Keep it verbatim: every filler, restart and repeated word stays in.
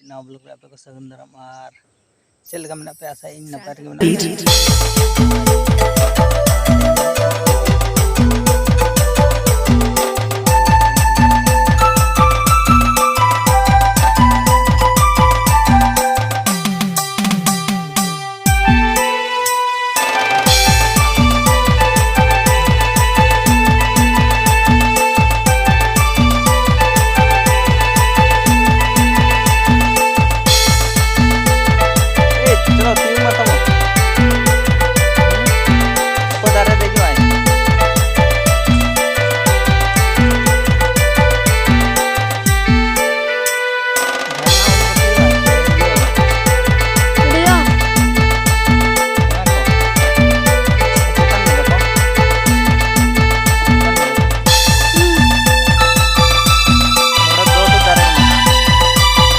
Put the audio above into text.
ᱱᱟᱣᱟ ᱵᱞᱚᱜ ᱨᱮ ᱟᱯᱮ ᱠᱚ ᱥᱟᱹᱜᱩᱱ ᱫᱟᱨᱟᱢ᱾ ᱟᱨ ᱪᱮᱫ ᱞᱮᱠᱟ ᱢᱮᱱᱟᱜ ᱯᱮᱭᱟ? ᱟᱥᱟᱭᱟᱹᱧ ᱱᱟᱯᱟᱭ ᱨᱮᱜᱮ ᱢᱮᱱᱟᱜ ᱯᱮᱭᱟ᱾